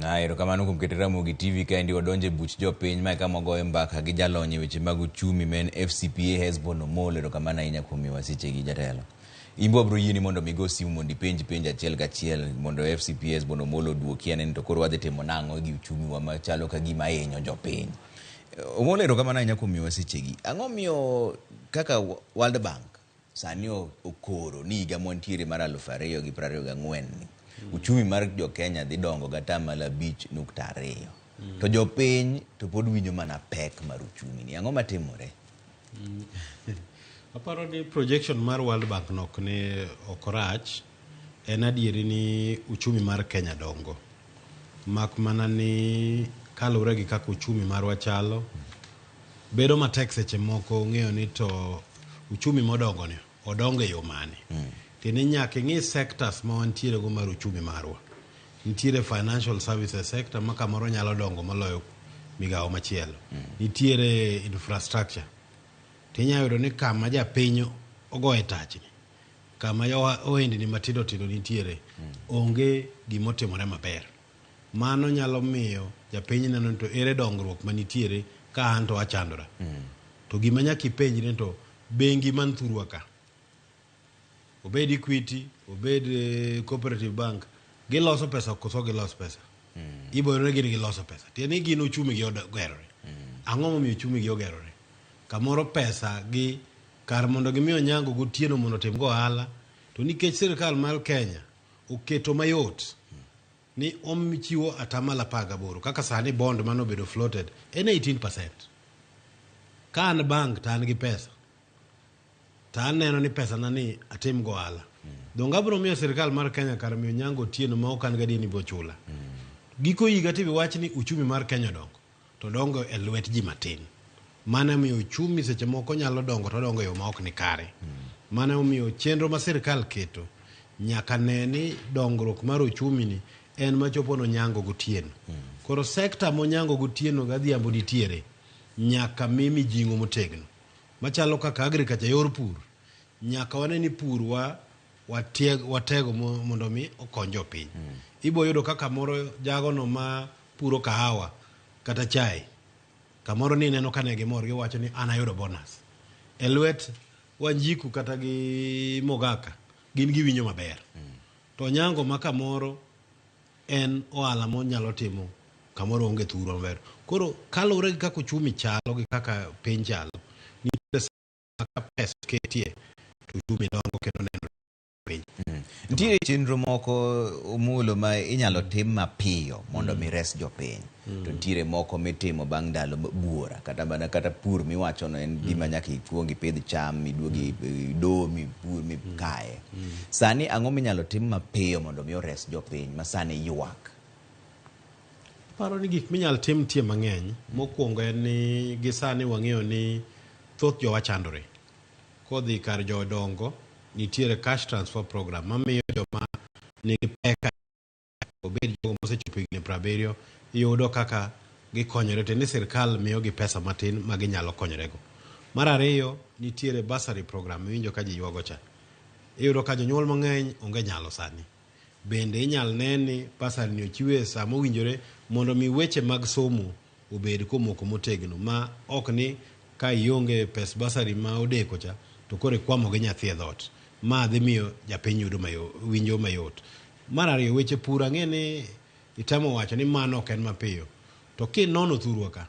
Na erokamano kuom keto Ramogi TV kaendi wadonjo e buch jopiny mae kama wagoyo mbaka gi jalony e weche mag uchumi ma en FCPA Hesbon Omolo. Erokamano ahinya kuom miyowa sechegi jatelo. In be wabiro yieni mondo mi igo simu mondo ipenj penjo achiel kachiel mondo FCPA Hesbon Omolo oduoki ane ni to koro wadhi timo nang'o gi uchumi wa machalo ka gima hinyo jopiny. Omolo erokamano ahinya kuom miyowa sechegi. Ang'o miyo kaka World Bank sani okoro ni higa mwantiere mar 2024 ni uchumi mar jo Kenya dhi dongo gi atamalo 5.2. To jopiny to pod winjo mana pek mar uchumi ni. Ang'o matimore? Aparo ni projection mar World Bank no ok ni ok rach. En adieri ni uchumi mar Kenya dongo. Mak mana ni kaluwore gi kaka uchumi marwa chalo, bedo matek seche moko ng'eyo ni to uchumi modongo ni odongo e yo mane. Tiende ni nyaka ing'i sectors ma wantiere go mar uchumi marwa. Nitiere financial services sector ma kamoro nyalo dongo moloyo migawo machielo. Nitiere infrastructure. Tinya yudo ni kama japiny ogoye tachni, kama ohendni matindo tindo nitiere, onge gimotimore maber. Mano nyalo miyo japiny neno ni to ere dongruok manitiere ka an to achandora. To gima nyaka ipenjri ni to bengi man thurwa ka, obed Equity, obed Cooperative Bank, giloso pesa koso gilos pesa? Ibo yudo ni gin giloso pesa. Tiende ni gin uchumi gi ogerore. Ang'o momiyo uchumi gi ogerore? Kamoro pesa gi kar mondo gimi Onyango gotieno mondo otim go ohala, to nikech sirkal mar Kenya oketo mayot ni ochiwo atamalo 18 kaka sani bond mane obedo floated en 18%. Ka an bank to an gi pesa to aneno ni pesa na ni atim go ohala. Donge abiro miyo sirkal mar Kenya kar miyo Onyango Otieno ma ok an gadier ni biro chula. Giko higa tibi wach ni uchumi mar Kenya odongo to dongo e lwet ji matin. Mano emomiyo uchumi seche moko nyalo dongo to odongo e yo ma ok ni kare. Mano emomiyo chenro ma sirkal keto nyaka ne ni dongruok mar uchumi ni en machopo nonyango gotieno. Koro sekta monyango gotieno gadhiambo nitiere nyaka mi mijing'o motegno. Machalo kaka agriculture yor pur. Nyaka wane ni pur wa watego mondo mi okony jopiny. Ibo yudo kaka moro jagono ma puro kahawa kata chai kamoro ni ineno ka ne gimor giwacho ni an ayudo bonus. E lwet Wanjiku kata gi Mogaka gin giwinjo maber. To Onyango ma kamoro en ohala monyalo timo kamoro onge thurwa maber. Koro kaluwore gi kaka uchumi chalo gi kaka piny chalo, nitiere sama pesa ketie to uchumi dongo kendo nenore piny. Nitiere chenro moko Omulo ma inyalo tim mapiyo mondo mi res jopiny. To nitiere moko mitimo bang' ndalo buora kata mana kata pur miwachono en gima nyaka ikuong ipidh cham iduog ido mipur mikaye. Sani ang'o minyalo tim mapiyo mondo mi ores jopiny ma sani ywak? Aparo ni gik minyalo tim nitie mang'eny. Mokwongo en ni gi sani wang'eyo ni thoth jowa chandore. Kodhi kar jodongo, nitiere cash transfer program mamiyo joma nigi pek obed jogo mosechopo higni 70 yudo kaka gikonyore to ni sirkal miyogi pesa matin ma ginyalo konyorego. Mar ariyo, nitiere bursary program miwinjo ka ji ywago cha. Iyudo ka jonyuol mang'eny onge nyalo sani. Bende inyal ne ni bursary ni ochiwe e sa mowinjore mondo mi weche mag somo obed komoko motegno ma ok ni ka ionge pes bursary ma odeko cha to koro ikwamo gi nyathi e dhoot. Ma dhi miyo japiny yudo mayo, winjo mayot. Mar ariyo, weche pur ang'e ni itemo wacho ni mano ok en mapiyo. To kinono thurwa ka,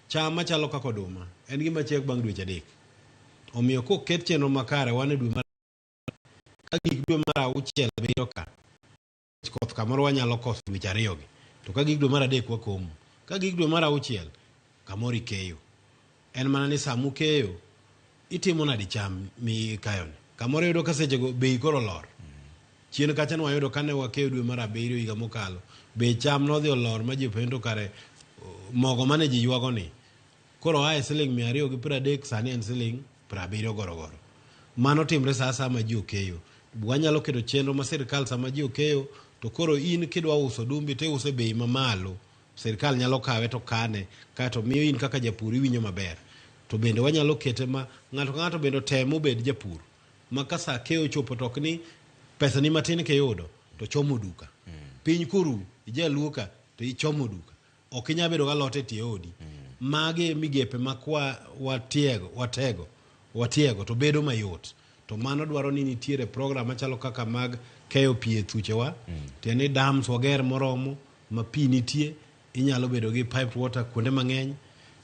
cham machalo kaka oduma en gima chiek bang' dweche 3. Omiyo koket chenro makare wan e dwe mar ka gik dwe mar 6 7 ka koth kamoro wanyalo koso dweche 2 gi. To ka gik dwe mar 3 wakomo. Ka gik dwe mar 6 kamoro ikeyo. En mana ni sama ukeyo itimo nade cham mikayoni? Kamoro iyudo ka sechego bei koro olor. Chien kacha ne wayudo kane wakeyo dwe mar 7 higa mokalo, bei cham nodhi olor ma ji openjo to kare mogo mane ji ywago ni koro oa e siling 230 sani en siling 70 gorogoro. Mano timre sa asaya ma ji okeyo. Wanyalo keto chenro ma sirkal sama ji okeyo to koro in kidwa uso odumbi to iuso e bei mamalo. Sirkal nyalo kawe to kane kaeto miyo in kaka japur iwinjo maber. To bende wanyalo kete ma ng'ato ka ng'ato bende otem obed japur. Ma ka sa keyo ochopo to ok ni pesa ni matin kiyudo to chomo duka. Piny koru, ijaluo ka, to ichomo duka. Ok inyal bedo galot e tie odi. Magi e migepe ma kwa watiego, watego, watiego to bedo mayot. To mano dwaro ni nitiere program machalo kaka mag keyo pi e thuchewa, tiende ni dams wager moromo ma pi nitie, inyalo bedo gi piped water kuonde mang'eny,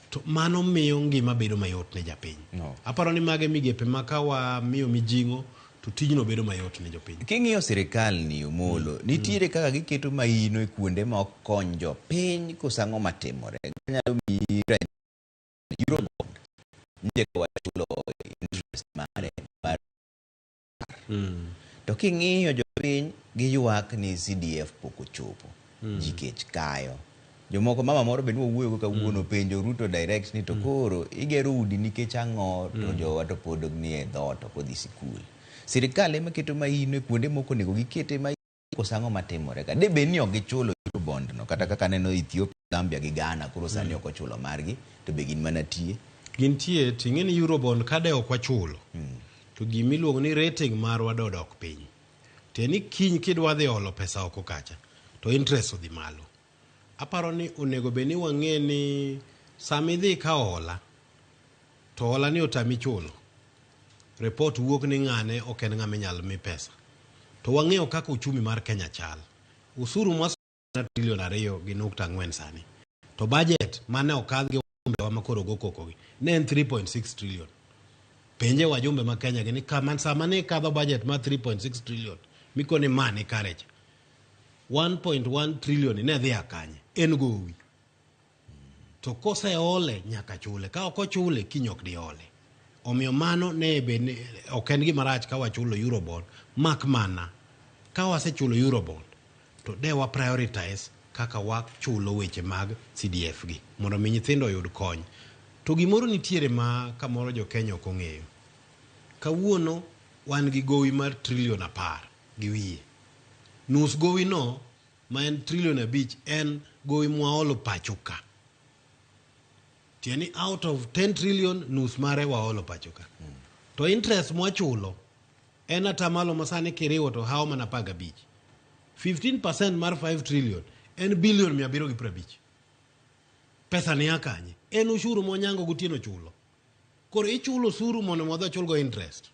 to mano miyo ngima bedo mayot ne japiny. No. Aparo ni mago e migepe ma ka wamiyo mijing'o to tijno bedo mayot ne jopiny. King'iyo sirikal ni Omolo, nitiere kaka giketo maino e kuonde ma ok kony jopiny koso ang'o matimore? Ginyalo miyi ranyisi Eurobond nitie kaka wachulo interest mare mar To king'iyo jopiny giywak ni CDF pok ochopo. Ji kech kayo. Jomoko mama moro be nwawuoyogo kawuono penjo Ruto direct ni to koro igero udi nikech ang'o to jowa to pod nie dhoot ok odhi sikul. Sirikal ema keto maino e kuonde mok onego gikete maino koso ang'o matimore ka? De bed ni ok gichulo Eurobond no kata kaka aneno Ethiopia, Zambia gi Ghana koro sani ok ochulo margi to be gin mana tie. Gintie to ing'e ni Eurobond ka de ok wachulo to gimiluongo ni rating marwa dodok piny. Tiende ni kiny kidwa dhi olo pesa oko kacha to interest odhi malo. Aparo ni onego bed ni wang'e ni sama idhi ikawo hola to hola ni otami chulo, report wuok ni ng'ane ok en ng'ama inyal mi pesa. To wang'eyo kaka uchumi mar Kenya chal. Usuru mwa trilion 2.4 sani. To budget mane okadh gi wajumbe ma koro go koko gi ne en 3.6 trillion. Penje wajumbe ma Kenya gi ni kama sama ne ikadho budget mar 3.6 trillion mikoni ma ni kare cha. 1.1 trillion ne dhi akanye? En gowi. To koseole nyaka chule. Ka ok ochule kiny ok diole. Omiyo mano ne bed ni ok en gima rach ka wachulo Eurobond mak mana ka wasechulo Eurobond to de wa prioritize kaka wachulo weche mag CDF gi mondo mi nyithindo oyud kony. To gimoro nitiere ma kamoro jo Kenya ok ong'eyo. Kawuono wan gi gowi mar trilion 10 gi wiye. Nus gowi no ma en trilion 5 en gowi mwaolo pacho ka. Tiende ni out of 10 trillion nus mare waolo pacho ka. To interest mwachulo en atamalo ma sani kiriwo to hawo mana 15. 15% mar 5 trillion en bilion 750. Pesa ni a kanye? En ushuru monyango gotieno chulo. Koro ichulo osuru mondo wadhi wachulgo interest.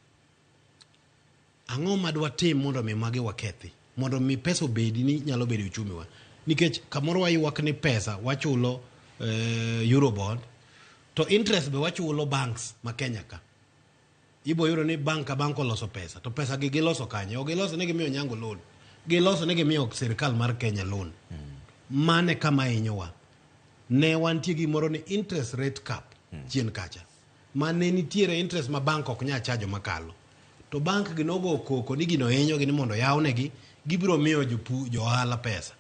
Ang'o ma dwatim mondo mi magi wakethi? Mondo mi pesa obedi ni nyalo bedo e uchumi wa. Nikech kamoro waywak ni pesa wachulo Eurobond to interest be wachulo banks ma Kenya ka. Ibo yudo ni bank ka bank oloso pesa to pesa gi giloso kanye? Ok giloso ni gimiyo Onyango loan. Giloso ni gimiyo sirikal mar Kenya loan. Mane kama hinyowa. Ne wantie gi gimoro ni interest rate cap chien kacha. Ma ne nitiere interest ma bank ok nyal chajo makalo. To bank gi nogo koko ni gino hinyogi ni mondo yawnegi, gibiro miyo jopu jo ohala pesa.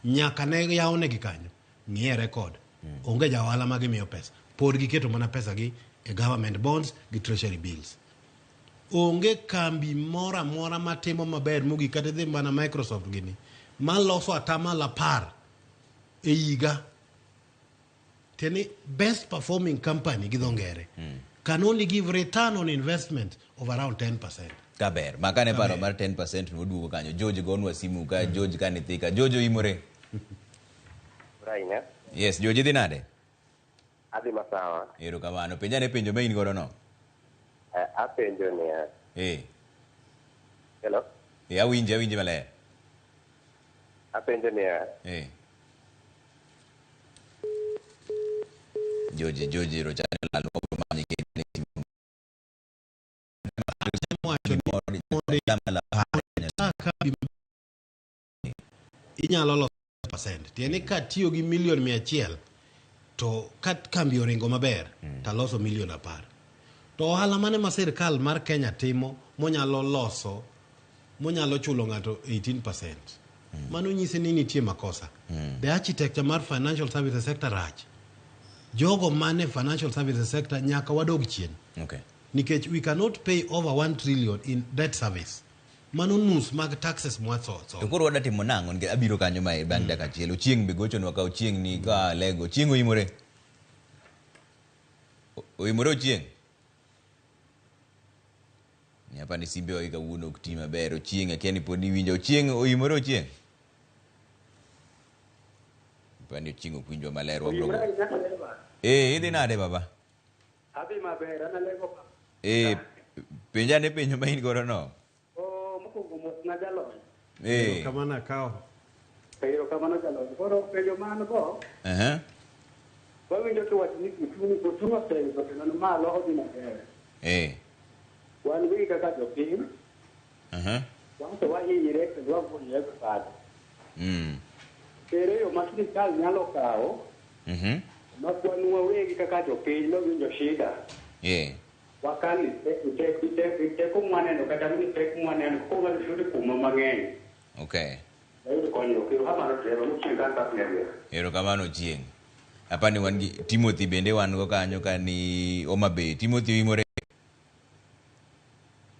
Nyaka ne yawnegi kanyo, ng'iye record. Onge ja ohala ma gimiyo pesa. Pod giketo mana pesa gi e government bonds gi treasury bills. Onge kambi moro amora matimo maber mogik kata idhi mana Microsoft gini maloso atamalo 10 e higa. Tiende ni best performing company gi dho ngere can only give return on investment of around 10%. Kaber. Ma kane paro mar 10% noduogo kanyo. George gonwa simu ka George ka ni thika. George oimore. Ahinya. Yes, George idhi nade? Adhi masawa. Erokamano. Penja ne penjo ma in godo no. Apenjo niya. Hello? Awinji, awinji maler. Apenjo niya. George, George rochane lal wabro manyi kendo ne simu. Inyalo loso percent. Tiende ni katiyo gi milion 100 to ka kambi oringo maber taloso milion 10. To ohala mane ma sirkal mar Kenya timo monyalo loso monyalo chulo ng'ato 18%. Mano nyise ni nitie makosa. The architecture mar financial services sector rach. Jogo mane financial services sector nyaka wadog chien. Nikech we cannot pay over 1 trillion in debt service. Mano nus mag taxes mwaso. To koro wadwa timo nang'o nikech abiro kanyo ma bang' dakika achiel. Ochieng' be gochonwa ka Ochieng' ni ka lego. Ochieng' oimore. Oimore Ochieng'. Nyapa ni simbe wagi kawuono ok ti maber. Ochieng' akia ni pod iwinjo. Ochieng' oimore Ochieng'. Apani Ochieng' ok winjwa maler wabro go. Eh, idhi nade baba? Adhi maber, an alego pa. Eh, penja ane penjo ma in godo no. Oh, mokwongo mos na jalony. Eh. Erokamano akawo. Erokamano jalony. Koro penjo ma an go, wawinjo kiwacho ni uchumi uchumi oseidho kendo ni malo odhi maber. Wan wegi kaka jopiny, wan to wahinyre kendo waguonyre e bathe. Ere yo ma sirikal nyalo kawo ma kwan wawegi kaka jopiny mawinjo shida wakal teko mwaneno kata ni pek mwaneno koro wadhi kuma mang'eny. Wayud konyruok. Erokamano Trevor, mochieng' kan pak Nyarwera. Erokamano Ochieng'. Apani wan gi Timothy bende wan go kanyo ka ni Homa Bay. Timothy oimore.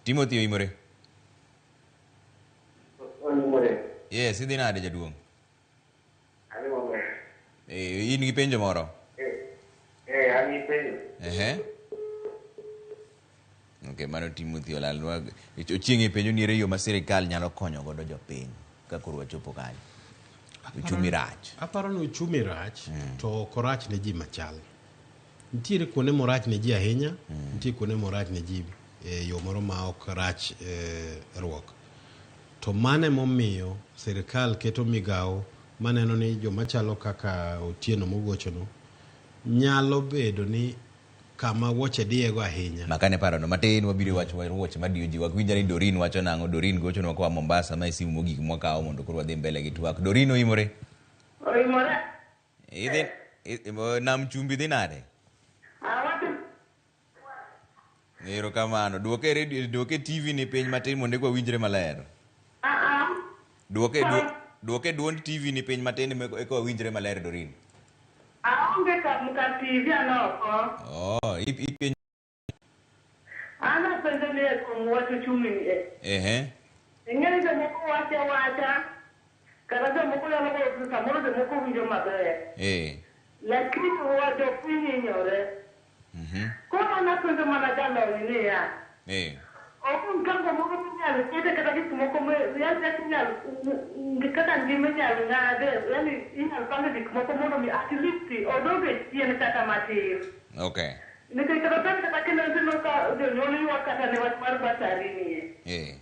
Timothy oimore. Oimore. Yes, idhi nade jaduong'? Adhi maber. Eh, in gi penjo moro? Eh, an gi penjo. Ehe. Okay, mano Timothy olalnwa. Ochieng' e penjo ni ere yo ma sirikal nyalo konyo godo jopiny ka koro wachopo kanyo. Uchumi rach. Aparo ni uchumi rach to ok orach ne ji machal. Nitiere kuonde morach ne ji ahinya, nitie kuonde morach ne ji e yo moro ma ok rach ruok. To mano emomiyo sirikal keto migawo maneno ni joma chalo kaka Otieno mogochono nyalo bedo ni kama wuoche diyego ahinya. Makane parono matin wabiro wacho wuoche madiyo ji. Wakwinja ni Dorin wacho nang'o. Dorin gochonwa koa Mombasa ma e simu mogik mwakawo mondo koro wadhi mbele gi twak. Dorin oimore? Oimore. Idhi nam chumbi dhi nade? Awacho Erokamano. Duoke radio, duoke TV ni piny matin mondo eka wawinjre maler. Duoke duoke duond TV ni piny matin eka wawinjre maler Dorin. Aonge ka TV an oko. Oh, ipenjo. An apenjo ni e kuom wach uchumi ni e. Ing'e ni jomoko wacho awacha, kata jomoko nyalo goyo samoro jomoko winjo maber. Lakini wa jopiny hinyore. Koro an apenjo mana jalony niya, ok mpango moro minyalo kete kata gik moko yani kaka inyalo kaka ngima inyalo ng'ade, yani inyalo pange gik moko mondo mi at least odog e chien kata matin. Nikech kata sani kata kendo ineno ka jonyuol ywak kata ne wach mar basari nie.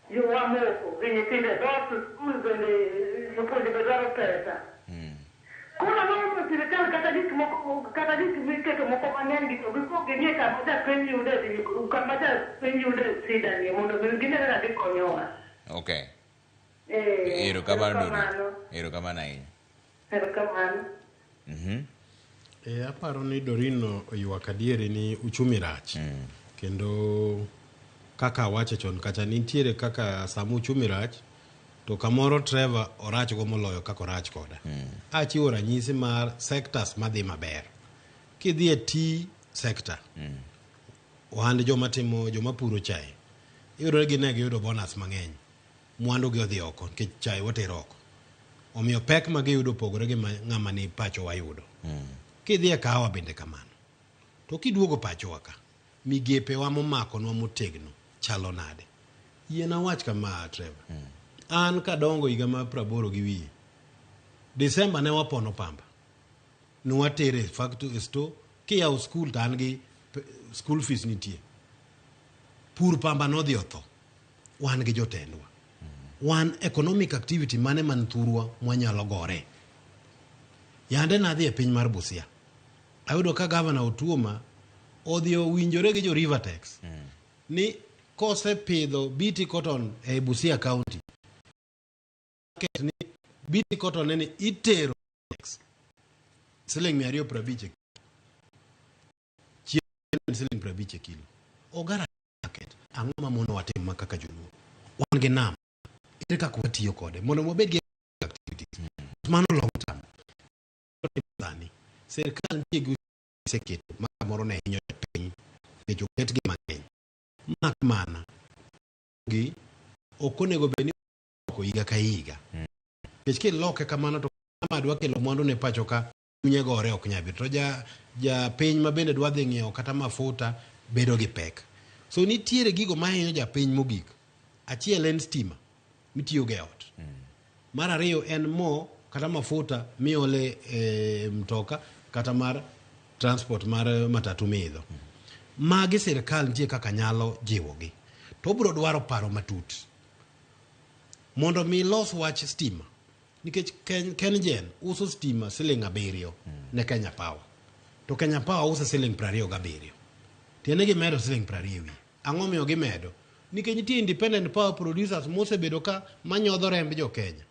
Ywa moko gi nyithindo e dhoot, skul bende jopuonje be dwaro pesa. Koro ang'o momiyo sirikal kata gik moko kata gik miketo moko mang'eny gi to gikuong ging'i kama japiny yude kama japiny yude shida ni mondo mi gine kaka gikonyowa. Erokamano Dorin. Erokamano ahinya. Erokamano. Aparo ni Dorin oywak adieri ni uchumi rach. Kendo kaka awacho chon kacha nitiere kaka sama uchumi rach to kamoro Trevor orach go moloyo kaka orach koda. Achiwo ranyisi mar sectors madhi maber. Kidhi e tea sector, ohand joma timo joma puro chai, iyudo ni gine giyudo bonus mang'eny. Mwandu gi odhi oko nikech chai watero oko. Omiyo pek ma giyudo opogore gi ma ng'ama ni pacho wayudo. Kidhi e kahawa bende kamano. To kiduogo pachowa ka, migepewa momakonwa motegno chalo nade? Yien awach kama Trevor. An kadongo higa mar 80 gi wiye, December ne wapono pamba. Nwatere e factory e store, kiyawo skul to an gi school fees nitie. Pur pamba nodhi otho. Wan gi jotendwa. Wan economic activity mane man thurwa mwanyalo gore. Yande nadhi e piny mar Busia. Ayudo ka gavana Otuoma odhi owinjore gi jo Rivertex ni kosepidho BT cotton e Busia County, market ni BT cotton ni itero siling 250 e chien siling 50 e kilo. Ogara market. Ang'o ma mono watim ma kaka joluo? Wan gi nam. Ere kaka watiyo kode mondo wabed gi activities. Mano long term. Sani sirkal nitie gi oseketo ma kamoro ne hinyo piny nikech oketgi mang'eny. Mak mana gi ok onego bed ni loko higa ka higa. Nikech kiloke kamano to ng'ama dwa kelo mwandu ne pacho ka chunye gore ok nyal biro. To ja piny ma bende dwa dhi ng'iewo kata mafuta bedo gi pek. So nitiere gigo mahinyo japiny mogik. Achiel en stima mitiyogo e ot. Mar ariyo en mo. kata mafuta miole e mtoka kata mar transport mar matatu miidho. Magi sirkal nitie kaka nyalo jiwogi. To obiro dwaro paro matut mondo mi los wach stima nikech KenGen uso stima siling 7 ne Kenya Power to Kenya Power uso siling 27. Tiende gimedo siling 20 e wiye. Ang'o miyo gimedo? Nikech nitie independent power producers mosebedo ka manyodho remb jo Kenya.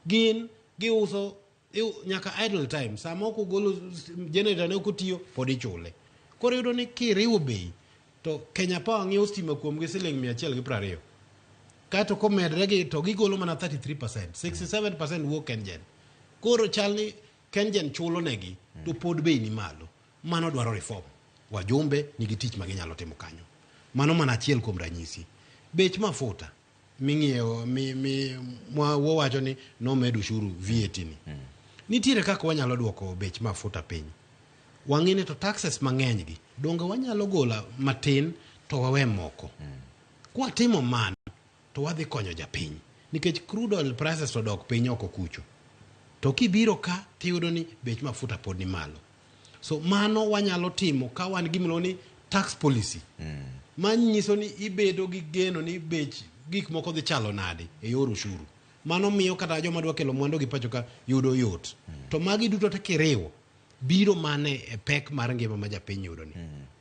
Gin giuso nyaka idle time, sama ok ogolo generator ne ok otiyo pod ichule. Koro iyudo ni kiriwo bei to Kenya Power ng'iewo stima kuomgi siling 120. Kaeto komedre gi to gigolo mana 33%, 67% wuok KenGen. Koro chal ni KenGen chulo negi to pod bei ni malo. Mano dwaro reform. Wajumbe nigi tich ma ginyalo timo kanyo. Mano mana achiel kuom ranyisi. Bech mafuta ming'iewo mi wawacho ni nomed ushuru VAT ni. Nitiere kaka wanyalo duoko bech mafuta piny. Wang'e ni to taxes mang'eny gi donge wanyalo golo matin to wawe moko. Kwatimo mano to wadhi konyo japiny nikech crude oil prices to dok piny oko kucho. To kibiro ka tiyudo ni bech mafuta pod ni malo. So mano wanyalo timo ka wan gi gimiluongo ni tax policy. Manyiso ni ibedo gi geno ni bech gik moko dhi chalo nade e yor ushuru. Mano miyo kata joma dwa kelo mwandu gi pacho ka yudo yot. To magi duto te kiriwo biro mane e pek mar ngima ma japiny yudo ni.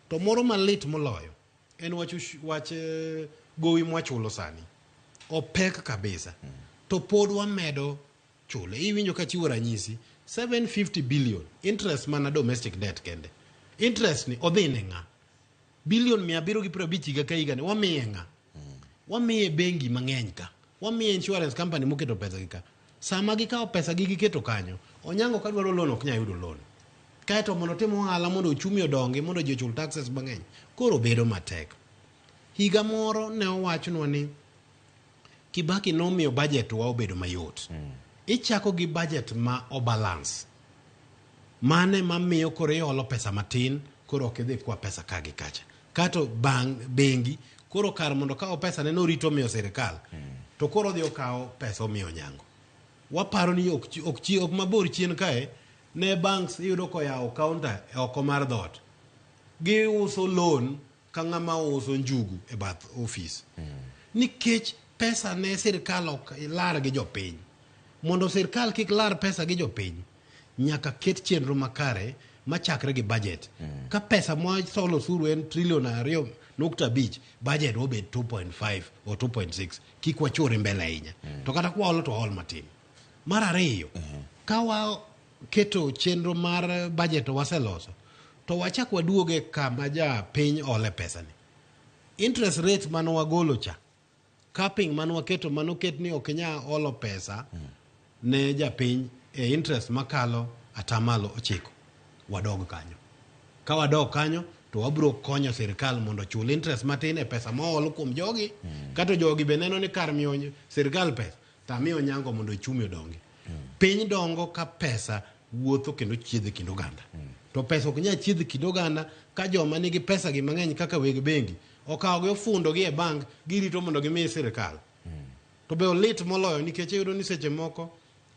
To moro malit moloyo en wach gowi mwachulo sani. Opek kabisa. To pod wamedo chule. Iwinjo ka chiwo ranyisi 750 billion interest mana domestic debt kende. Interest ni odhi ne ng'a? Billion 750 higa ka higa ni wamiye ng'a? Wamiye bengi mang'eny ka. Wamiye insurance company moketo pesa gi ka. Sama gikawo pesa gi giketo kanyo, Onyango ka dwaro loan ok nyal yudo loan. Kaeto mondo otim ohala mondo uchumi odongi mondo ji ochul taxes mang'eny, koro bedo matek. Higa moro ne owachnwa ni Kibaki nomiyo budget wa obedo mayot. Ichako gi budget ma obalance. Mane mamiyo koro iholo pesa matin, koro ok idhi kwa pesa ka gi kacha. Kato bang' bengi, koro kar mondo okaw pesa ne norito miyo sirikal, to koro odhi okawo pesa omiyo Onyango. Waparo ni ok mabor chien kae, ne banks iyudo koyawo counter e oko mar dhoot. Giuso loan ka ng'ama uso njugu e bath ofis. Nikech pesa ne sirikal ok lar gi jopiny. Mondo sirikal kik lar pesa gi jopiny, nyaka ket chenro makare machakre gi budget. Ka pesa mwasolo osuru en trillion 2.5, budget obed 2.5 or 2.6. Kik wachore mbele ahinya. To kata kwaolo to waol matin. Mar ariyo, ka waketo chenro mar budget to waseloso, to wachak waduoge kama japiny ole pesa ni. Interest rate mane wagolo cha, capping mane waketo manoket ni ok inyal olo pesa ne japiny e interest makalo 9%. Wadog kanyo. Ka wadok kanyo to wabiro konyo sirikal mondo ochul interest matin e pesa moolo kuom jogi. Kato jogi be neno ni kar miyo sirikal pesa, to amiyo Onyango mondo ochumi odongi. Piny dongo ka pesa wuotho kendo chiedho e kind oganda. To pesa ok nyal chiedho e kind oganda ka joma nigi pesa gi mang'eny kaka weg bengi okawo gi ofundo gi e bank girito mondo gimi sirikal. To be olit moloyo nikech iyudo ni seche moko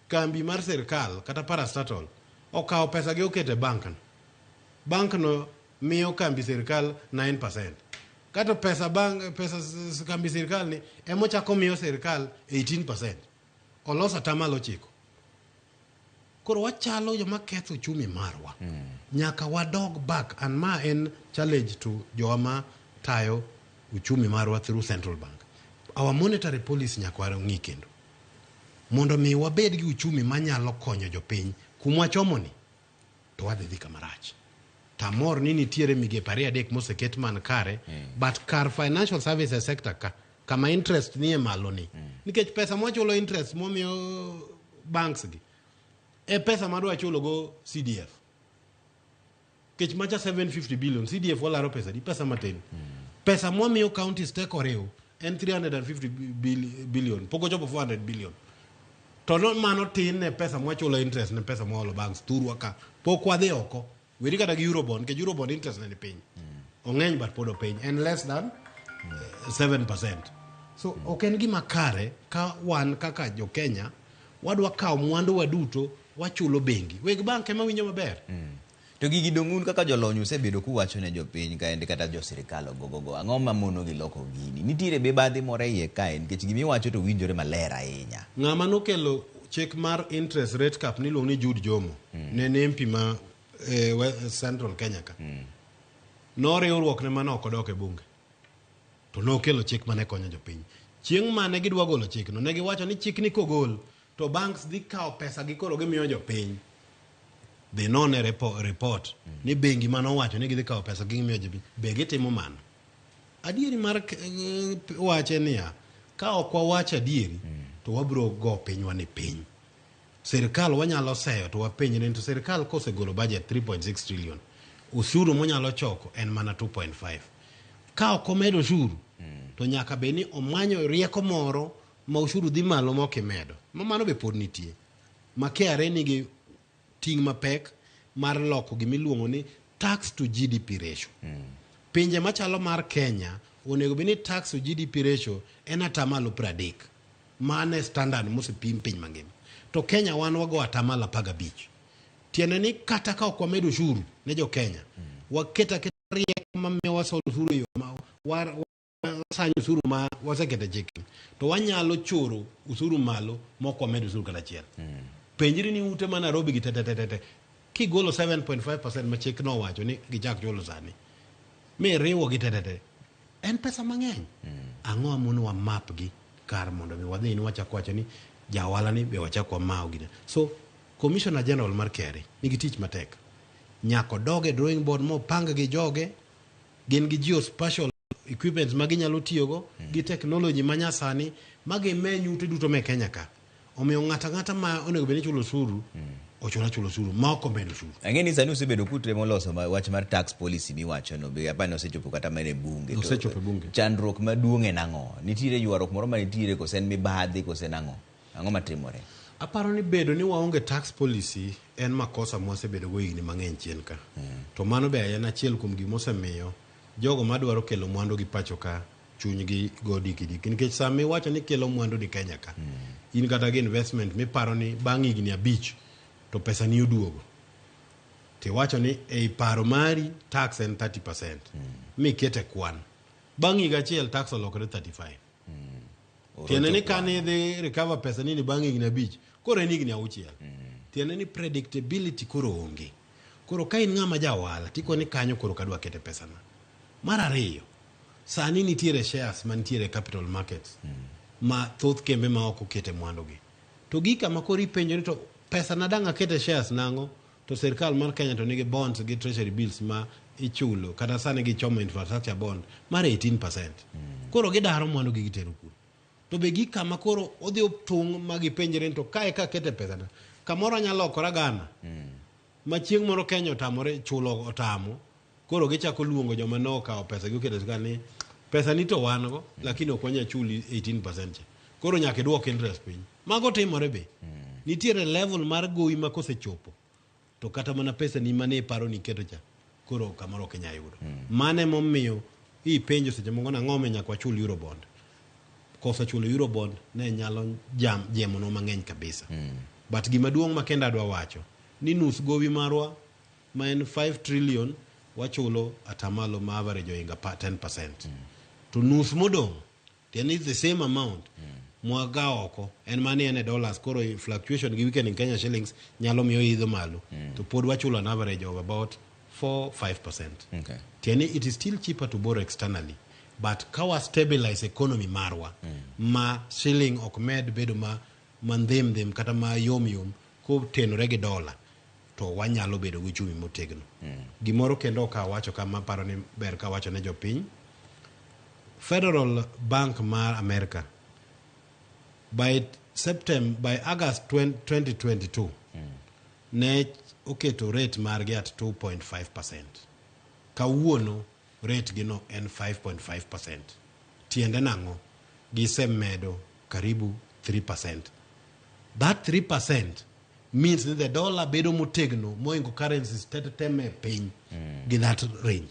kambi mar sirikal kata parastatal okawo pesa gi oketo e bank no. Bank no miyo kambi sirikal 9%. Kato pesa bank pesa kambi sirikal ni emochako miyo sirikal 18%. Oloso 9%. Koro wachalo joma ketho uchumi marwa. Nyaka wadog back and ma en challenge to jowa ma tayo uchumi marwa through central bank. Our monetary policy nyaka wang'i kendo. Mondo mi wabed gi uchumi manyalo konyo jopiny kumwachomo ni to wadhi dhi kama rach. Tamor ni nitiere migepe 2-3 moseket man kare, but kar financial services sector ka kama interest nie malo ni. Nikech pesa mwachulo interest momiyo banks gi e pesa madwa chulo go CDF. Nikech macha 750 billion CDF walaro pesa di pesa matin. Pesa mwamiyo counties te koriw en 350 billion pok ochopo 400 billion. To no mano tin ne pesa mwachulo interest ne pesa mwaholo banks thurwa ka pok wadhi oko. Weri kata gi Eurobond nikech Eurobond interest ne ni piny. Ong'eny but pod opiny en less than 7%. So ok en gima kare ka wan kaka jo Kenya Wadwa kawo mwandu wa duto wachulo bengi. Weg bank ema winjo maber. To gigi dong' un kaka jolony usebedo kuwacho ne jopiny kaendi kata jo sirikal ogogogo. Ang'o ma mono gi loko gini? Nitiere mibadhi moro e iye kae nikech gimiwacho to winjore maler ahinya. Ng'ama nokelo chik mar interest rate cap niluongo ni Jude Jomo. Ne en MP ma Central Kenya ka. Noriwruok ne mane ok odok e bunge. To nokelo chik mane konyo jopiny. Chieng' mane gidwa golo chikno, ne giwacho ni chikni kogol to banks dhi kawo pesa gi koro gimiyo jopiny. Dhi none report ni bengi mane owacho ni gidhi kawo pesa gi gimiyo jopiny, be gitimo mano? Adieri mar wache niya, ka ok wawach adieri, to wabiro go pinywa ni piny. Sirikal wanyalo seyo to wapenjre ni to sirikal kosegolo budget 3.6 trillion, osuru monyalo choko en mana 2.5. Ka ok omedo osuru, to nyaka bed ni omanyo rieko moro ma osuru dhi malo ma ok imedo. Ma mano be pod nitie. Ma KRA nigi ting' mapek mar loko gimiluongo ni tax to GDP ratio. Pinje machalo mar Kenya onego bed ni tax to GDP ratio en atamalo 30. Mano e standard mosepim piny mangima. To Kenya wan wago atamalo 15. Tiende ni kata ka ok wamedo osuru ne jo Kenya, waketo aketa rieko mamiyo wasolo osuru e yo ma wasanyo osuru ma waseketo e chik, to wanyalo choro osuru malo ma ok wamedo osuru kata achiel. Penjri ni ute ma Nairobi gi te kigolo 7.5% ma chik nowacho ni gichak chulo sani, miriwo gi te en pesa mang'eny. Ang'o mono wa map gi kar mondo mi wadhi ni wachak wacho ni ja ohala ni be wachak wamaw gine. So Commissioner General mar KRA nigi tich matek. Nyaka odog e drawing board mopang gi joge, gin gi geospatial equipment ma ginyalo tiyogo, gi technology ma nyasani ma gimeny ute duto me Kenya ka. Omiyo ng'ato ang'ata ma onego bed ni chulo osuru, ochula chulo osuru ma ok omedo osuru. Ang'e ni sani usebedo kutemo loso wach mar tax policy miwacho no be apani osechopo kata mana e bunge. Osechopo e bunge. Chandruok maduong' en ang'o? Nitiere ywaruok moro manitiere kose en mibadhi kose en ang'o? Ang'o matimore? Aparo ni bedo ni waonge tax policy en makosa mwasebedo go higni mang'eny chien ka. To mano be en achiel kuom gimosemiyo jogo madwaro kelo mwandu gi pacho ka chunygi go diki diki. Nikech sama iwacho ni kelo mwandu ni Kenya ka, in kata gi investment miparo ni bang' higni 5 to pesa ni oduogo. Tiwacho ni ei paro mari tax en 30%. Mikete kwan. Bang' higa achiel tax olokore 35. Tiende ni kane idhi recover pesa ni bang' higni 5, koro en higni 6. Tiende ni predictability koro onge. Koro ka in ng'ama ja ohala, tikoni kanyo koro kadwa kete pesa na. Mar ariyo, sani nitiere shares mantiere capital markets ma thoth kembe ma ok okete mwandu gi. To gi kama koro ipenjo ni to pesa na dang' akete shares nang'o? To sirkal mar Kenya to nigi bonds gi treasury bills ma ichulo kata sani gichomo infrastructure bond mar 18%. Koro gidaro mwandu gi gitero kuro. To be gi kama koro odhi otung' ma gipenjre ni to kae ka akete pesa na, kamoro anyalo lokora gana. Ma chieng' moro Kenya otamore chulo otamo, koro gichako luongo joma ne okawo pesa gi oketo e sirkal ni pesa ni to wan go, lakini ok wanyal chuli 18% cha. Koro nyaka iduok interest piny. Mago timore be. Nitiere level mar gowi ma kosechopo, to kata mana pesa ni mane iparo ni iketo cha, koro kamoro ok inyal yudo. Mano emomiyo ipenjo seche moko nang'o omiyo nyaka wachul Eurobond. Koso chulo Eurobond ne nyalo jemonwa mang'eny kabisa. But gima duong' ma kendo adwa wacho, ni nus gowi marwa ma en 5 trillion wachulo atamalo ma average ohinga 10%. To nus modong', tiende ni the same amount mwaga oko en mani en e dollars, koro fluctuation gi weakening Kenya shillings nyalo miyo idho malo. To pod wachulo an average of about 4-5%. Tiende ni it is still cheaper to borrow externally, but ka wa stabilize economy marwa ma shilling ok med bedo ma mandhim dhim kata ma yom yom kotenore gi dola, to wanyalo bedo gi uchumi motegno. Gimoro kendo ok awacho kama paro ni ber ka wacho ne jopiny. Federal Bank mar America by September, by August 2022 ne oketo rate margi at 2.5%. Kawuono rate gi no en 5.5%. Tiende nang'o? Gisemedo karibu 3%. That 3% means ni the dollar bedo motegno moingo currencies te te te me piny gi that range.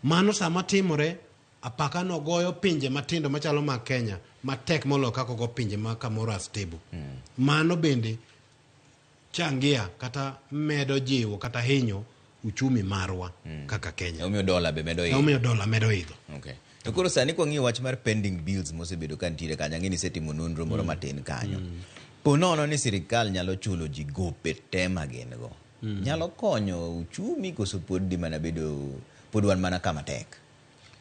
Mano sama timore Apaka no goyo pinje matindo machalo mag Kenya matek moloyo kaka ogo pinje ma kamoro a stable. Mano bende changia kata medo jiwo kata hinyo uchumi marwa kaka Kenya. Omiyo dola be medo idho. Omiyo dola medo idho. Okay. To koro sani kwang'iyo wach mar pending bills mosebedo ka nitiere kanyo, ang'e ni isetimo nonro moro matin kanyo. Po nono ni sirikal nyalo chulo ji gope te ma gin go. Nyalo konyo uchumi koso pod dhi mana bedo pod wan mana kama tek?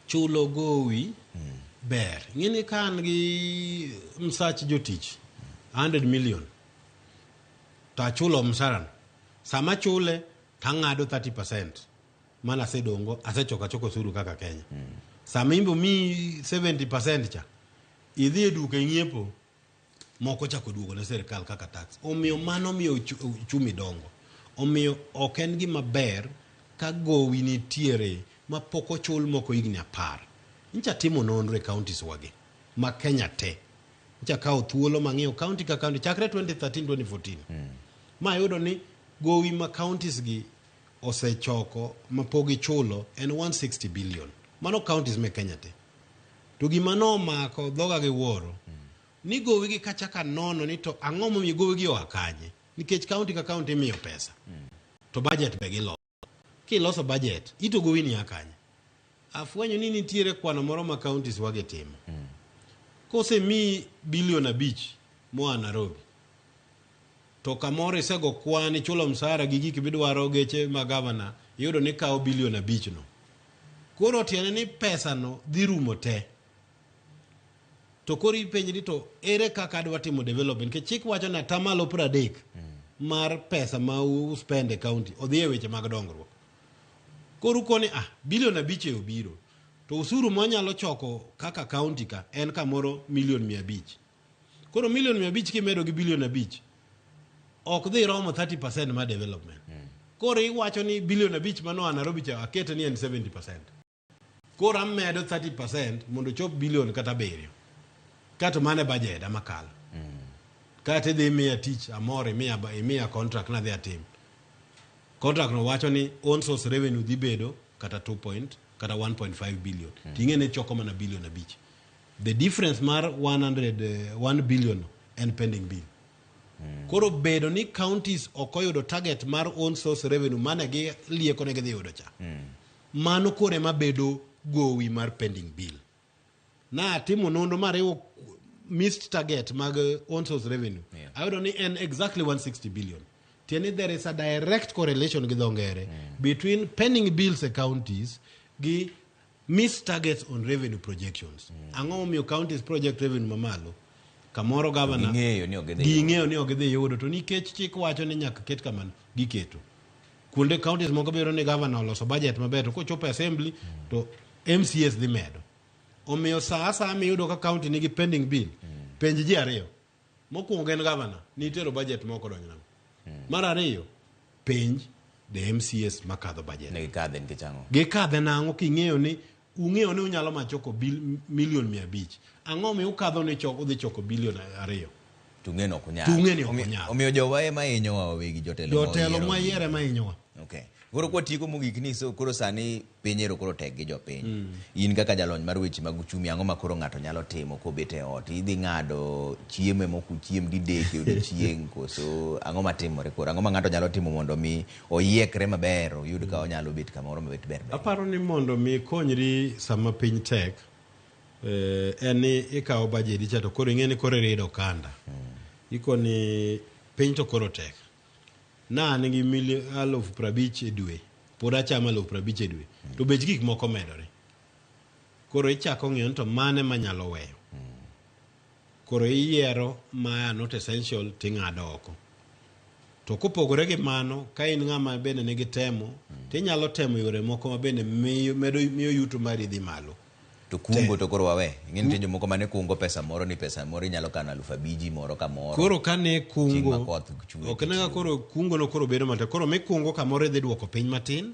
Chulo gowi ber. Ing'e ni ka an gi msach jotich 100 million to achulo msara no. Sama achule to ang'ado 30% mana asedongo asechoko achoko osuru kaka Kenya. Sama in be omiyi 70% cha idhi e duka ing'iepo moko chako duogo ne sirkal kaka tax. Omiyo mano miyo uchumi dongo. Omiyo ok en gima ber ka gowi nitiere ma pok ochul moko higni 10. Nyicha timo nonro e counties wagi ma Kenya te. Nyicha kawo thuolo mang'iyo county ka county chakre 2013-2014. Ma ayudo ni gowi ma counties gi osechoko ma pok gichulo en 160 billion. Mano counties me Kenya te. To gima nomako dhoga gi wuoro ni gowi gi kachaka nono ni to ang'o momiyo gowi gi oa kanye? Nikech county ka county imiyo pesa. To budget be giloso. Kiloso budget, ito gowi ni a kanye? Afwenyo ni nitiere kwano moro ma counties wagi timo. Kosemiyi bilion 5 moa Nairobi, to kamoro isego kwan ichulo msara gi gik midwaro geche ma gavana, iyudo ni kawo bilion 5 no. Koro tiende ni pesa no dhi rumo te. To koro ipenjri to ere kaka adwa timo development? Nikech chik wacho ni atamalo 30 mar pesa ma u spend e county odhi e weche mag dongruok. Koro ukoni bilion 5 e obiro. To usuru mwanyalo choko kaka county ka en kamoro milion 500. Koro milion 500 kimedo gi bilion 5 ok dhi romo 30% mar development. Koro iwacho ni bilion 5 manoa Nairobi cha akete ni en 70%. Koro amedo 30% mondo ochop bilion kata 7. Kato mano e budget amakalo. Kata idhi imiya tich amor imiya contract nadhi atim. Contract no wacho ni own source revenue dhi bedo kata 2 point kata 1.5 billion. Ting'e ne choko mana bilion 5. The difference mar 1 billion en pending bill. Koro bedo ni counties ok oyudo target mar own source revenue mane gi lieko ne gidhi yudo cha. Mano koro ema bedo gowi mar pending bill. Na atimo nonro mariwo missed target mag own source revenue. Ayudo ni en exactly 160 billion. Tiende there is a direct correlation gi dho ngere between pending bills e counties gi missed targets on revenue projections. Ang'o momiyo counties project revenue mamalo? Kamoro governor ging'eyo ni ok gidhi yudo. Ging'eyo ni ok gidhi yudo to nikech chik wacho ni nyaka ket kamano giketo. Kuonde counties moko biro ni governor oloso budget maber to kochopo e assembly to MCAs dhi medo. Omiyo saa asaya miyudo ka county nigi pending bill, penj ji ariyo. Mokwongo en governor, nitero budget moko donjo nang'o. Mar ariyo, penj the MCAs makadho budget. Ne gikadhe nikech ang'o? Gikadhe nang'o king'eyo ni ung'eyo ni unyalo machoko milion 500. Ang'o mi ukadho ni udhi choko bilion 2? To ung'eyo ni ok unyal. To ung'eyo ni ok unyal. Omiyo jowa ema hinyowa wawegi, jotelo Jotelo mwayiero. mwayiero ema hinyowa. Okay. Koro kwatieko mogik ni so koro sani piny ero koro tek gi jopiny. In kaka jalony mar weche mag uchumi, ang'o ma koro ng'ato nyalo timo kobet e ot? Idhi ng'ado chiemo ema ok uchiem didek e odiochieng' koso ang'o matimore koro? Ang'o ma ng'ato nyalo timo mondo mi oyiekre maber, oyud ka onyalo bet kamoro mabet ber ber? Aparo ni mondo mi ikonyri sama piny tek, en ni ikawo bajedi cha to koro ing'e ni koro irido okanda. Ikoni piny to koro tek. Na an gi 50,000 e dwe, pod achamo 50,000 e dwe, to bech gik moko medore. Koro ichako ng'iyo ni to mane manyalo weyo. Koro iyiero ma not essential ting'ado oko. To kopogore gi mano, ka in ng'ama bende nigi temo, tinyalo temo yore moko ma bende miyo yuto mari dhi malo. To kungo to koro wawe. Ing'e nitie jomoko mane kungo pesa moro ni pesa moro inyalo kano 5,000 moro kamoro. Koro kane kungo, Chieng' ma koth chwe ok nega tiyo. koro kungo no koro bedo matek. Koro mikungo kamoro idhi duoko piny matin,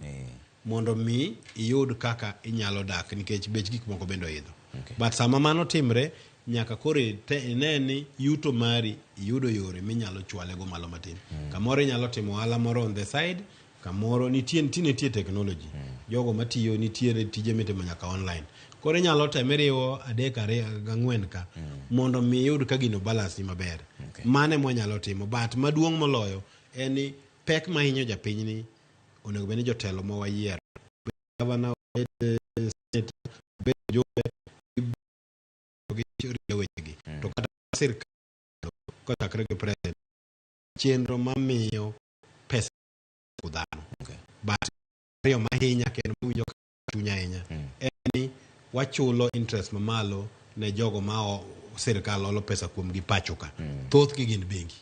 mondo mi iyud kaka inyalo dak nikech bech gik moko bende oidho. But sama mano timre, nyaka koro ine ni yuto mari iyudo yore minyalo chwale go malo matin. Kamoro inyalo timo ohala moro on the side, kamoro nitie technology. Jogo matiyo nitiere tije mitimo nyaka online. Koro inyalo temo iriwo adek ariyo gang'wen ka mondo mi iyud ka gino balance ni maber. Mano ema wanyalo timo. But maduong' moloyo en ni pek mahinyo japiny ni onego bed ni jotelo ma wayiero, gavana, obed senator, obed jumbe, girito wechegi. To kata sirkal kochakre gi president, chenro mamiyo pesa dhano. But ariyo mahinya kendo mawinjo chunya ahinya en ni wachulo interest mamalo ne jogo ma sirkal olo pesa kuomgi pacho ka. Thothgi gin bengi.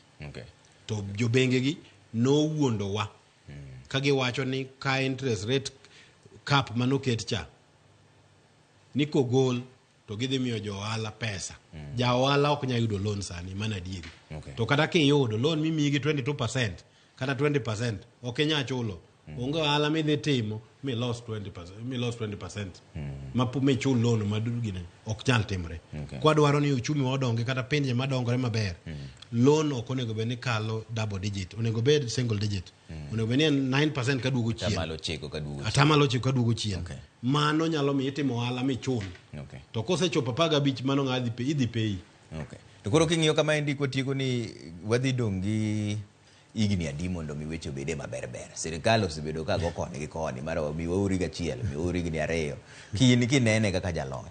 To jobenge gi nowuondowa ka giwacho ni ka interest rate cap manoket cha ni kogol to gidhi miyo jo ohala pesa. Ja ohala ok nyal yudo loan sani, mano adieri. To kata kiyudo loan mimiyi gi 22% kata 20% ok inyal chulo. Onge ohala midhi timo milos 20%, milos 20% ma michul loan ma gine ok nyal timre. Kwadwaro ni uchumi wa odongi kata pinje madongore maber, loan ok onego bed ni kalo double digit, onego bed single digit. Onego bed ni en 9% kaduogo chien. Atamalo 9 kaduogo chien. Atamalo 9 kaduogo chien. Mano nyalo miyo itimo ohala michul. To kosechopo 15 mano ng'a dhi idhi peyi. To koro king'iyo kama endi kwatieko ni wadhi dong' gi higni adi mondo mi weche obede maber ber. Sirikal osebedo ka go koni gi koni mar mi wauru higa achiel, mi wauru higni 2. Kin kinene kaka jalony,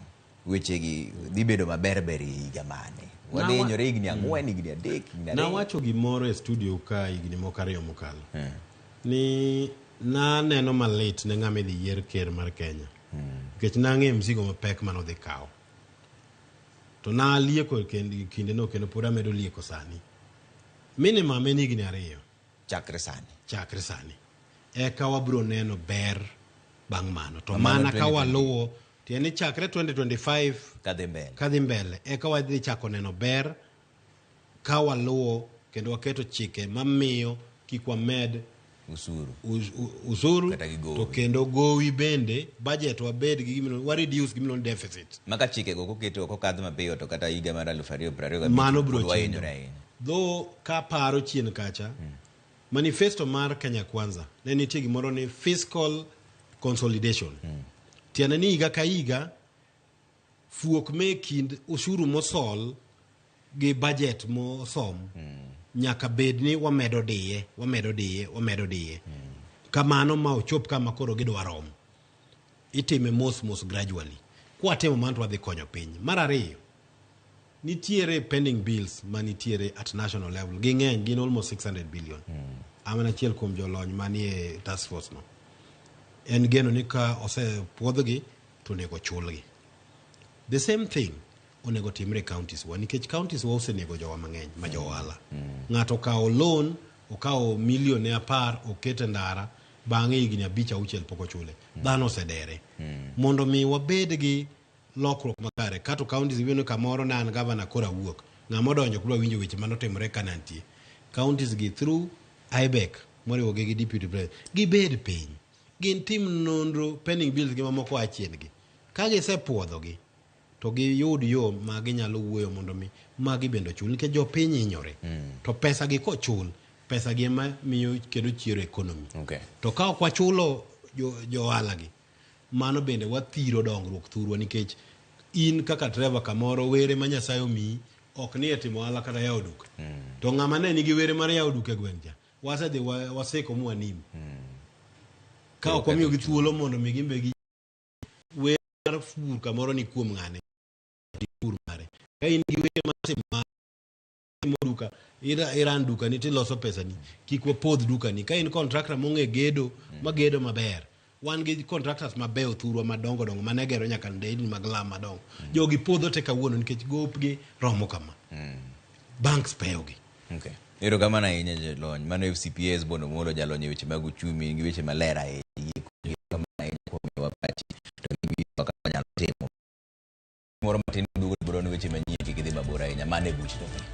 wechegi dhi bedo maber ber e higa mane? Wadhi hinyore higni 4, higni 3, higni 2. Nawacho gimoro e studio ka higni moko 2 mokalo. Ni naneno malit ne ng'ama idhi yier ker mar Kenya. Nikech nang'eyo mzigo mapek manodhi kawo. To nalieko kindeno kendo pod amedo lieko sani. Minimum en higni 2. Chakre sani. Chakre sani. Eka wabiro neno ber bang' mano. To mana ka waluwo, tiende ni chakre 2025 kadhi mbele. Kadhi mbele. Eka wadhi chako neno ber ka waluwo kendo waketo chike mamiyo kik wamed usuru. Usuru to kendo gowi bende budget wabed gi gimilo, wa reduce gimilo deficit. Maka chike go koketo kokadh mapiyo to kata higa mar 2025 mano biro chendo. Though ka paro chien kacha, manifesto mar Kenya Kwanza ne nitie gimoro ni fiscal consolidation. Tiende ni higa ka higa fuok me kind ushuru mosol gi budget mosom nyaka bed ni wamedo diye, wamedo diye, wamedo diye. Kamano ma ochop kama koro gidwa rom. Itime mos mos gradually. Kwatimo mano to wadhi konyo piny. Mar ariyo, nitiere pending bills manitiere at national level. Ging'eny, gin almost 600 billion. An achiel kuom jolony manie task force no. En geno ni ka osepuodhgi to onego chulgi. The same thing onego timre counties wa, nikech counties wa osenego jowa mang'eny ma jo ohala. Ng'ato okawo loan, okawo milion 10 okete ndara, bang'e higni 5 6 pok ochule. Dhano osedere. Mondo mi wabed gi lokruok makare, kato counties ibeno kamoro ne an governor koro awuok. Ng'ama odonjo ok dwa winjo weche manotimore ka ne antie. Counties gi through IBEC moriwo gi deputy president, gibed piny. Gin tim nonro pending bills gi mamoko a chien gi. Ka gisepuodhogi, to giyud yo ma ginyalo wuoyo mondo mi magi bende ochul, nikech jopiny hinyore. To pesa gi kochul, pesa gi ema miyo kendo chiero economy. To ka ok wachulo jo ohala gi, mano bende wathiro dongruok thurwa, nikech in kaka Trevor kamoro were ma Nyasaye omiyi ok ni e timo ohala kata yawo duka. To ng'ama ne nigi were mar yawo duka e gweng' cha, wasedhi waseko mwanim. Ka ok wamiyogi thuolo mondo mi gimbe gi were mar pur kamoro ni kuom ng'ane, pur mare. Ka in gi were mar timo duka, iran duka ni tiloso pesa ni, kik wapodh duka ni. Ka in contractor mong'e gedo, magedo maber, wan gi contractors mabeyo thurwa madongo dongo mane gero nyaka ndeini mag lam madongo. Jogi podho te kawuono nikech gopgi romo kama. Banks peyogi. Erokamano ahinya jalony. Mano FCPA Hesbon Omolo, jalony e weche mag uchumi gi weche maler ahinya. Erokamano ahinya kuom miyowa pachi to gi kaka wanyalo timo. Moro matin duogo biro ni weche manyien kik idhi mabor ahinya. Mano e buch jopiny.